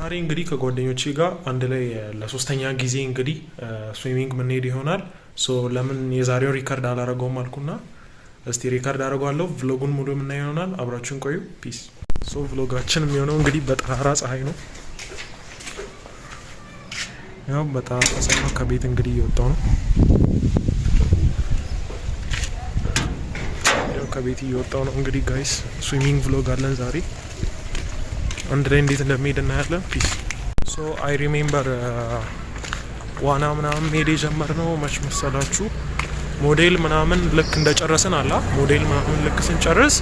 ዛሬ እንግዲህ ከጓደኞቼ ጋር አንድ ላይ ለሶስተኛ ጊዜ እንግዲህ swimming ምንሄድ ይሆናል። So ለምን የዛሬውን record አላረገውም አልኩና እስቲ record አደርገዋለሁ። Vlog ኡን ሙሉ የምናየው ይሆናል። አብራችሁን ቆዩ። Peace። So vlog ኣችን የሚሆነው እንግዲህ በጠራራ ፀሐይ ነው። ያው በጠራራ ፀሐይ ነው። ከቤት እንግዲህ እየወጣው ነው። ያው ከቤት እየወጣው ነው እንግዲህ guys፣ swimming vlog አለን ዛሬ። አንድ ላይ እንዴት እንደሚሄድ እናያለን። Peace። So I remember ዋና ምናምን መሄድ የጀመርነው መች መሰላችሁ? ሞዴል ምናምን ልክ እንደጨረስን አላ ሞዴል ምናምን ልክ ስንጨርስ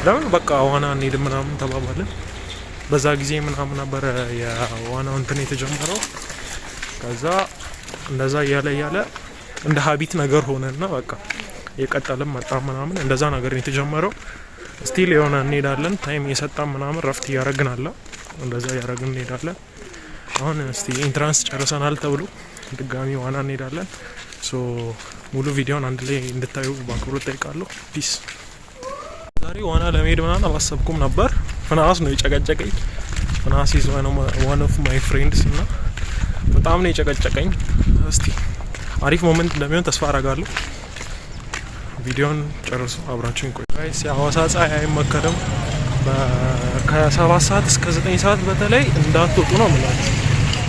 ለምን በቃ ዋና እንሄድ ምናምን ተባባልን። በዛ ጊዜ ምናምን ነበረ የዋናው እንትን የተጀመረው። ከዛ እንደዛ እያለ እያለ እንደ habit ነገር ሆነና በቃ የቀጠልም መጣ ምናምን እንደዛ ነገር ነው የተጀመረው። Still የሆነ እንሄዳለን፣ time እየሰጣን ምናምን ረፍት እያደረግን አለ እንደዛ እያደረግን እንሄዳለን። አሁን እስቲ entrance ጨርሰናል ተብሎ ድጋሚ ዋና እንሄዳለን። So ሙሉ ቪዲዮን አንድ ላይ እንድታዩ በአክብሮት ጠይቃለሁ። Peace። ዛሬ ዋና ለመሄድ ምናምን አላሰብኩም ነበር። ፍናስ ነው የጨቀጨቀኝ። ፍናስ is one of my friends እና በጣም ነው የጨቀጨቀኝ። እስቲ አሪፍ moment እንደሚሆን ተስፋ አረጋለሁ። ቪዲዮን ጨርሱ፣ አብራችሁን ቆዩ። Guys፣ የሀዋሳ ፀሐይ አይመከርም። ከ7 ሰዓት እስከ 9 ሰዓት በተለይ እንዳትወጡ ነው የምላችሁ።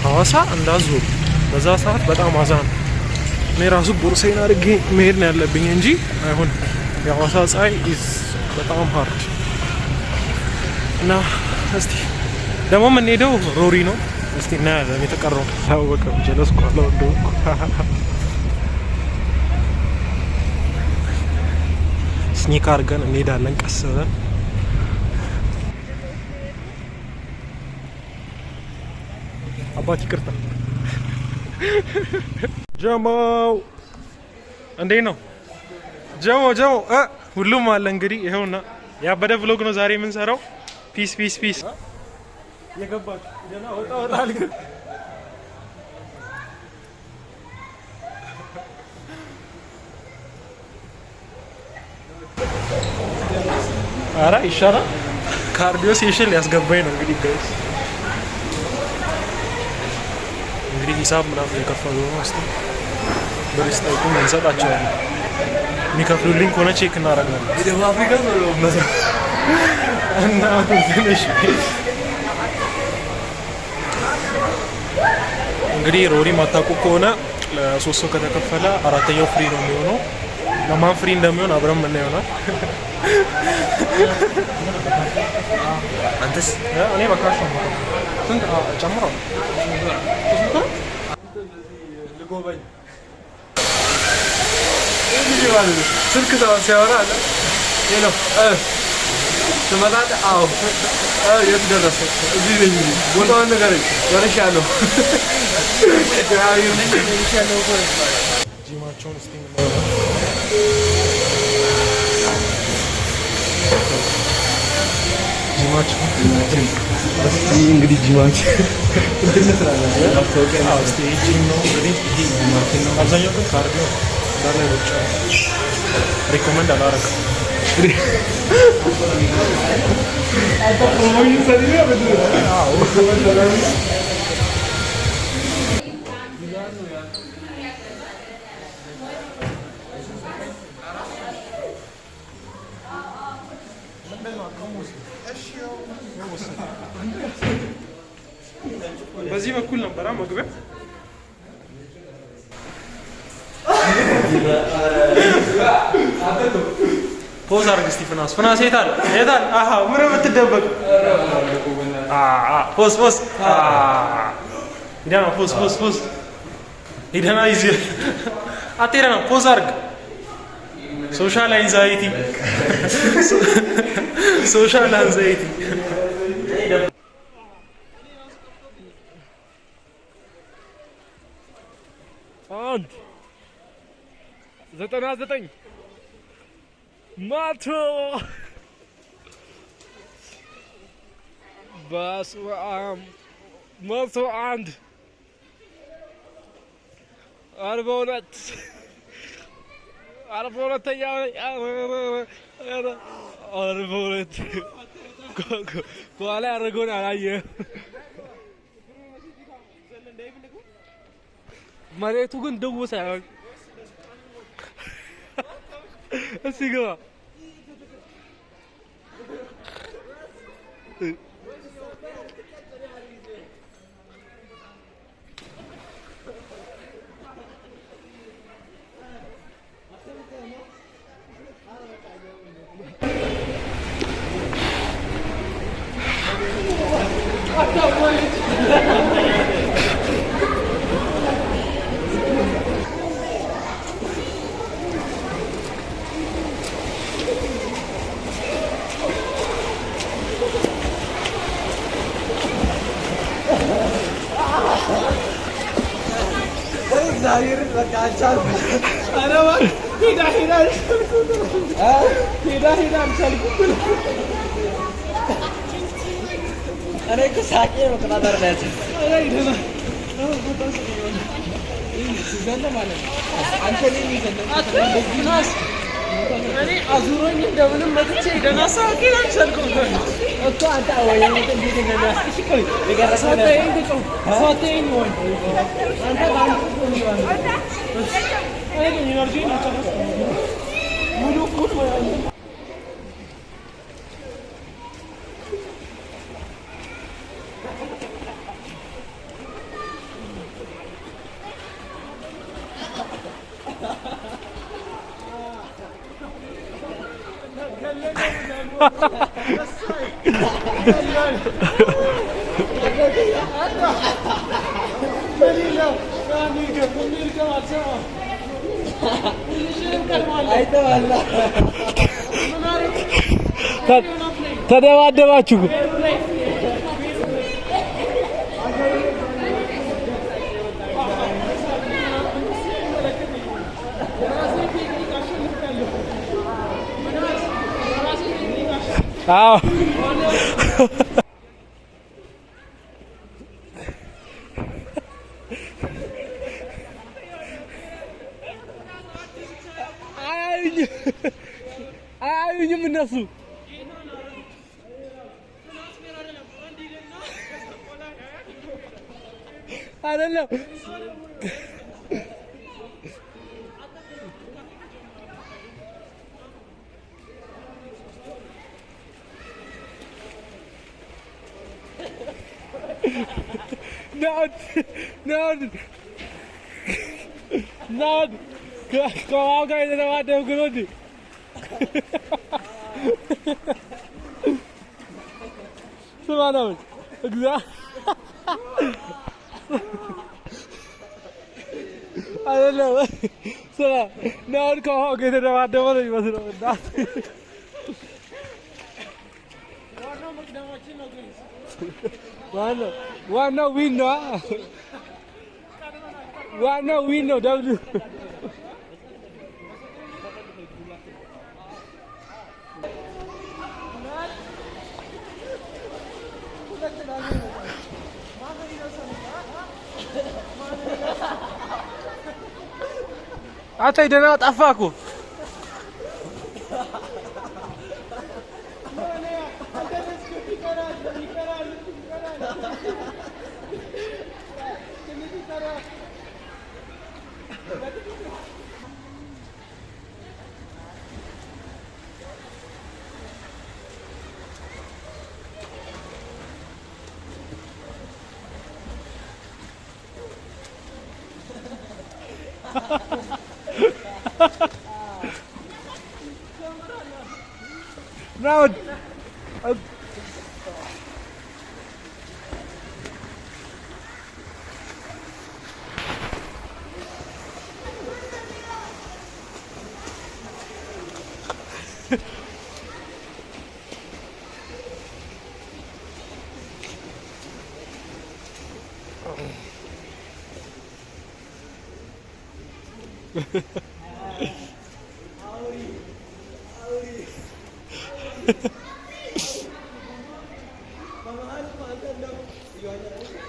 ሀዋሳ እንዳትዞሩ በዛ ሰዓት በጣም አዛ ነው። እኔ ራሱ ቦርሳዬን አድርጌ መሄድ ነው ያለብኝ እንጂ አይሆንም። የሀዋሳ ፀሐይ is በጣም hard እና እስቲ ደግሞ የምንሄደው ሮሪ ነው። እስቲ እናያለን። የተቀረው ታወቀም ጀለስ ኋላው እንደሆንኩ sneak አድርገን እንሄዳለን ቀስ ብለን። አባት ይቅርታ። ጀማው እንዴት ነው? ጀሞ ጀሞ ሁሉም አለ እንግዲህ ይኸውና ያበደ vlog ነው ዛሬ የምንሰራው። Peace, peace, peace። የገባችሁ ገና ወጣ ወጣ አልክ። ኧረ ይሻላል። Cardio session ሊያስገባኝ ነው እንግዲህ guys። እንግዲህ ሂሳብ ምናምን የከፈሉ ነው። እስቲ ብር ሲጠይቁን እንሰጣቸዋለን። የሚከፍሉልኝ ከሆነ check እናደርጋለን። የደቡብ አፍሪካ ነው። እና ትንሽ እንግዲህ ሮሪ ማታውቁ ከሆነ ለሶስት ሰው ከተከፈለ አራተኛው free ነው የሚሆነው። ለማን free እንደሚሆን አብረን ምን ይሆናል። አንተስ? እኔ በ cash ነው የምከፍለው። ስንት ጨምሯል? ልጎበኝ ስልክ ሰው ሲያወራ አለ hello ትመጣለህ? አዎ። የት ደረሰ? እዚህ ነኝ። ቦታውን ንገረኝ። ደርሻለሁ። ጂማቸውን እስቲ ጂማቸውን እንግዲህ ጂማችን እስቲ ጂም ነው እንግዲህ አብዛኛው ግን cardio ነው እንዳለ ሩጫ ነው። Recommend አላረግም። በዚህ በኩል ነበረ መግቢያ። Pose አድርግ እስቲ ፍናስ፣ ፍናስ የት አለ? የት አለ? አሃ ምን የምትደበቅ? Pose, pose ሂደና pose, pose, pose ሂደና ይዚ አትሄደና pose አድርግ። Social anxiety, social anxiety። 1 99 100 በስመ አብ 101 42 42ኛ 42 ከኋላ ያደረገውን አላየህም። መሬቱ ግን ድው ሳይሆን እስኪ ግባ። እግዚአብሔርን በቃ አልቻልኩም። ኧረ እባክህ ሄዳ ሄዳ አልቻልኩም። ሄዳ ሄዳ አልቻልኩም። እኔ እኮ ሳቄ መቆጣጠር ነው ያልቻልኩት። እኔ አዙሮኝ እንደምንም መጥቼ ደህና ሳቄን አልቻልኩም እኮ አንተ ወይ እንዴት እንደሚያስቅሽ እኮ የገረሰው ተደባደባችሁ። አዎ አያዩኝም እነሱ። አይደለም ናድ ከውሃው ጋር የተደባደብክ ነው እንዴ? ስማ ነው አይደለም። ስማ ናድ ከውሃው ጋር የተደባደበ ነው የሚመስለው። ዋናው win ነው። ዋናው win ነው። W አንተ ደህና ጠፋህ እኮ። ናድ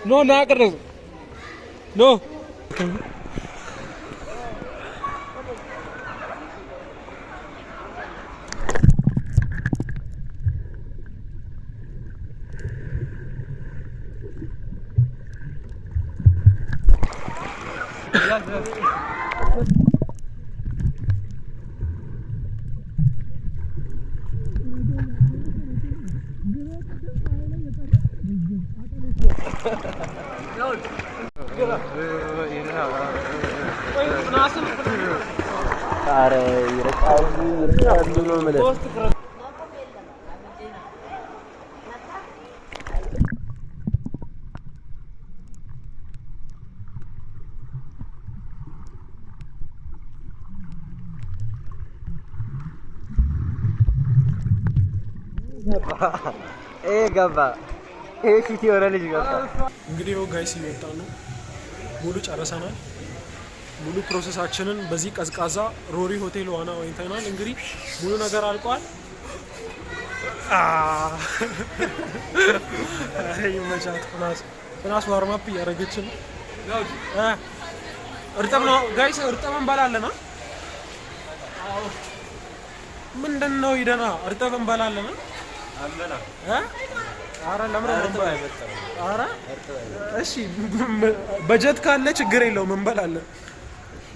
No ና ቅረጽ no ገባ ይሄ ፊት የሆነ ልጅ ገባ። እንግዲህ ይኸው guys እየወጣን ነው። ሙሉ ጨርሰናል። ሙሉ process ኣችንን በዚህ ቀዝቃዛ ሮሪ ሆቴል ዋና ዋኝተናል። እንግዲህ ሙሉ ነገር አልቋል። ይመቻት። ፍናስ ፍናስ warm up እያደረገች ነው። እርጥብ ነው guys፣ እርጥብ እንበላለን። ምንድን ነው ይደና እርጥብ እንበላለን። ኧረ ለምን ኧረ እሺ፣ በጀት ካለ ችግር የለውም እንበላለን።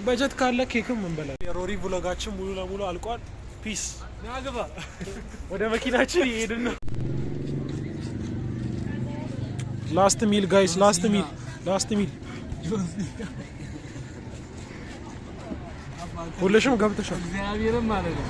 በጀት ካለ ኬክም እንበላለን። የሮሪ vlog ኣችን ሙሉ ለሙሉ አልቋል። Peace። ወደ መኪናችን እየሄድን ነው። Last meal guys፣ last meal፣ last meal። ሁልሽም ገብተሻል። እግዚአብሔርም ማለት ነው።